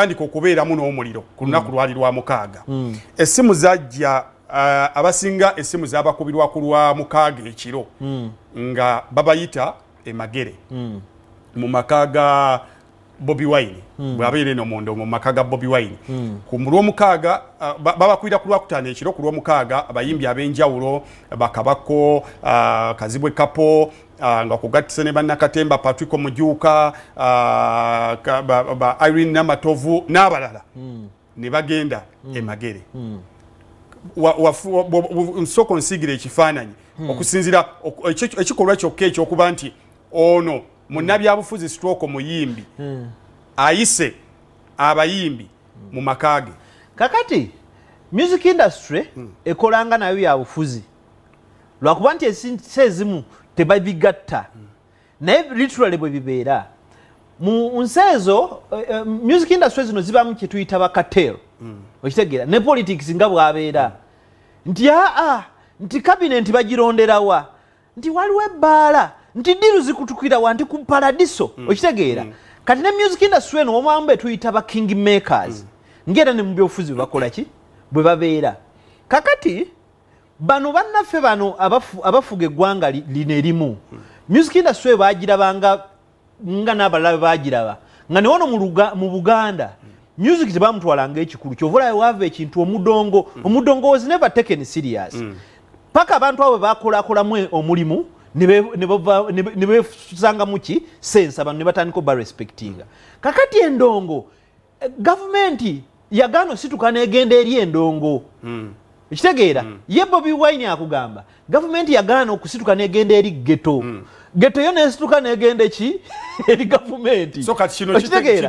Yatandika okubeeramu n'omuliro ku lunaku lwali lwa mukaaga. Essimu zajja, abasinga essimu zabakubirwa ku lwa mukaaga ekiro nga babayita emagere mu maka ga Bobi Wine, bw'abeera eno mu ndongo mu maka ga Bobi Wine. Ku lwomukaaga babakwira ku lwakutaano ekiro, ku lwomukaaga abayimbi ab'enjawulo bakabako Kazibwe Kapo, nga kugattise ne bannakatemba Patrick Omujuuka, ba Irene Namatovu n'abalala ne bagenda emagere. Nsooka onsiigira ekifaananyi okusinziira ekikolwa kyokka ekyokuba nti ono munnabyabufuzi stroke muyimbi ayise abayimbi mu maka ge. Kakati music industry ekolanga nayo byabufuzi, lwakuba nti ensi ezimu tebabigatta, naye literally bwe bibeera mu nsi ezo, music industry zino zibamu kyetuyita ba cartel, okitegeera, ne politics nga bwabeera nti aa nti cabinet bagironderawa, nti waliwo ebbaala, nti deal zikutukirawa, nti ku Paradiso, okitegeera. Kati ne music industry eno omamu betuyita ba king makers, ngera ne mu byobufuzi bwe bakola ki bwe babeera. Kakati bano bannaffe bano abafuga eggwanga lino erimu, music industry bagirabanga nga n'abalala bagiraba nga newono mu Buganda music tebamutwalanga ekikulu. Kyova olaba wava ekintu omudongo. Omudongo was never taken serious paka abantu abo bakolakolamu omulimu ne befusangamu ki sense, abantu ne batandika oba respectinga. Kakati endongo, gavumenti yagaana osituka n'egenda eri endongo, ekitegeera. Ye Bobi Wine akugamba gavumenti yagaana okusituka n'egenda eri ghetto, ghetto yo nesituka n'egenda eki eri gavumenti. So kati kino Okitegeera?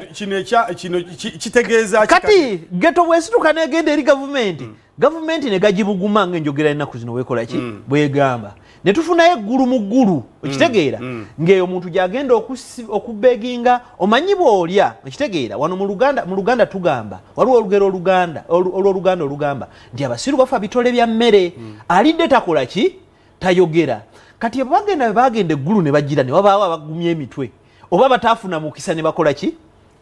Kino kitegeeza ki? Kati ghetto bwesituka n'egenda eri gavumenti, gavumenti negagibuguma ng'enjogera ennaku zino wekola ki bwegamba, ne tufunayo eggulu mu ggulu, okitegeera, ng'eyo omuntu gyagenda okubeginga. Omanyi bw'olya, okitegeera, wano mu Luganda tugamba waliwo olugero oluganda olw'Oluganda olugamba nti abasiru bafa bitole bya mmere, alidde takola ki, tayogera. Kati bagenda bwe bagenda eggulu ne bagira ne wabaawo abagumya emitwe oba bataafuna mukisa ne bakola ki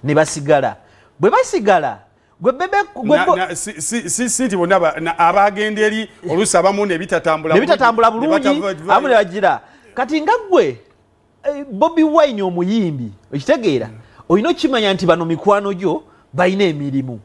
ne basigala. Bwe basigala gwe bebe gwe Si nti bonna abagenda eri oluusi abamu ne bitatambula ne bitatambula bulungi, bulungi, abamu ne bagira. Kati nga gwe Bobi Wine omuyimbi, okitegeera, olina okimanya nti bano mikwano gyo balina emirimu.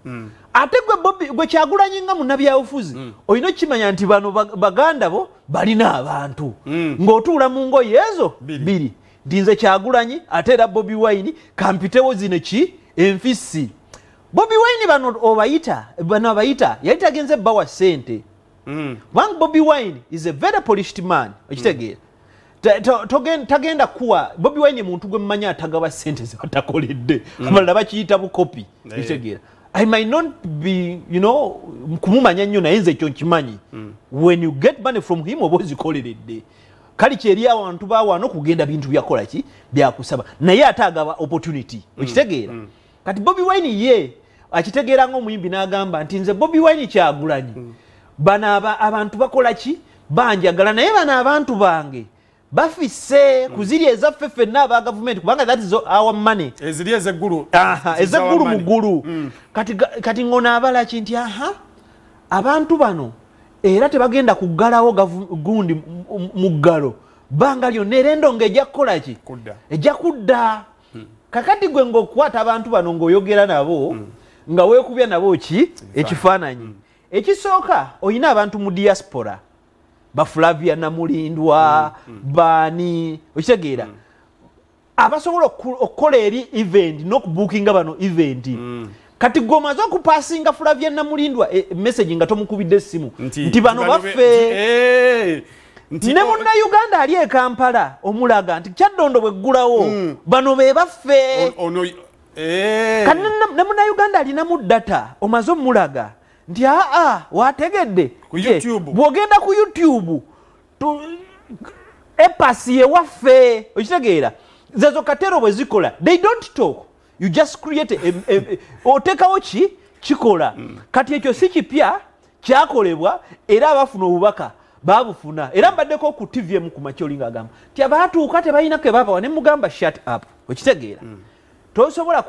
Ate gwe Bobi, gwe Kyagulanyi nga munnabyabufuzi, olina okimanya nti bano baganda bo balina abantu, ng'otuula mu ngoye ezo Biri. biri nti nze Kyagulanyi ate era Bobi Wine kampitewo zino ki enfisi. Bobi Wine bano obayita, bano abayita yali tagenze bawa ssente, kubanga Bobi Wine is a very polished man, okitegeera. Tagenda kuwa Bobi Wine muntu gwe mmanyi atagaba ssente zebatakoledde, abalala bakiyita bukopi, okitegeera. I might not be kumumanya nnyo, naye nze ekyo nkimanyi, when you get money from him oba ozikoleredde. Kali kyeri abantu bawano kugenda bintu byakola ki byakusaba, naye ate agaba opportunity, okitegeera. Kati Bobi Wine ye akitegeera ng'omuyimbi n'agamba nti nze Bobi Wine Kyagulanyi, bano abantu bakola ki banjagala, naye bano abantu bange bafise ku ziri ezaffe ffenna aba gavumenti, kubanga that is our money. Eziri ezeggulu. Aha, ezeggulu mu ggulu. Kati ngono abala ki nti aha abantu bano era tebagenda kuggalawo gundi muggalo bbanga lyonna, era endongo ejja kukola ki? Kudda. Ejja kudda. Kakati gwe ng'okwata abantu bano ng'oyogera nabo nga weekubya nabo ki ekifaananyi ekisooka, olina abantu mu diaspora, ba Flavia Namulindwa, baani, okitegeera, abasobola okukola eri event n'okubuukinga bano event. Kati gwe omaze okupasinga Flavia Namulindwa message nga tomukubidde essimu nti bano baffe. Nti ne munnayuganda ali e Kampala omulaga nti Kyaddondo bweggulawo bano be baffe. Ono Kati ne munnayuganda alinamu data omaze omulaga nti aa wategedde. Ku YouTube. Bw'ogenda ku YouTube epasi yewaffe, okitegeera, zezo cartel bwe zikola. They don't talk, you just create oteekawo ki kikola. Kati ekyo si kipya, kyakolebwa era abafuna obubaka babufuna. Era mbaddeko ku TV emu ku makya oli ng'agamba nti abaatuuka tebalina ke babawa, ne mugamba shut up, okitegeera. Tosobola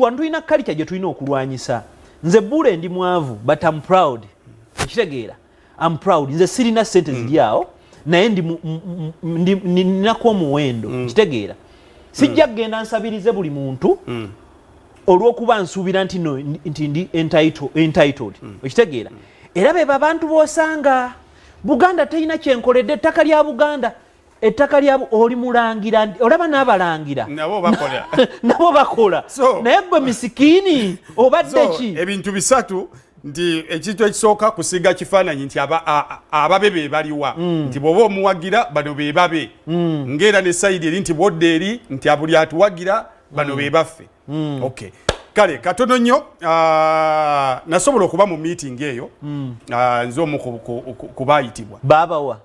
wano tulina culture gye tulina okulwanyisa. Nze Bule ndi mwavu, but I'm proud. Ekitegeera, I'm proud. Nze sirina sente ziri awo, naye ninako omuwendo. Kitegeera, sijja kugenda nsabirize buli muntu olw'okuba nsuubira nti no, nti ndi entitled. Okitegeera? Era be babantu b'osanga Buganda terina kyenkoledde. Ettaka lya Buganda, ettaka lya oli mulangira, olaba n'abalangira nabo bakola. Nabo bakola. Naye gwe misikiini obadde ki? Ebintu bisatu, nti ekintu ekisooka kusiga kifaananyi nti ababe be baliwa, nti bw'oba omuwagira bano be babe, ng'era ne side eri nti bw'odda eri nti abuli atuwagira bano be baffe. Okay, kale katono nnyo, nasobola okuba mu meeting eyo. Nze omu ku baayitibwa. Baabawa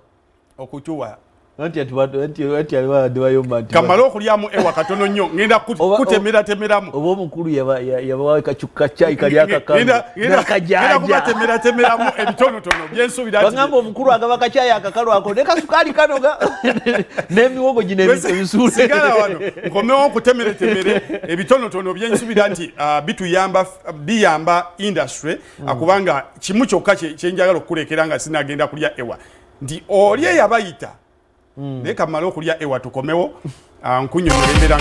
okutuwa. Anti ati anti anti abadde bayomba nti Kamale okulyamu ewa katono nnyo, ngenda kutemeratemeramu. Oba omukulu yabawa kacyayi kali akakalu Ngenda kubatemeratemeramu ebitonotono byensuubira nti Bagamba omukulu agaba kacyayi akakalu ako ne kasukaali kanoga n'emiwogo gino emisuule. Sigala wano nkomewo nkutemeretemere ebitonotono byensuubira nti bituyamba, biyamba industry, kubanga kimu kyokka kyenjagala okukulekera nga sinagenda kulya ewa, nti oli eyabayita. Naye kamale okulya ewa tukomewo, nkunyonyola embeera.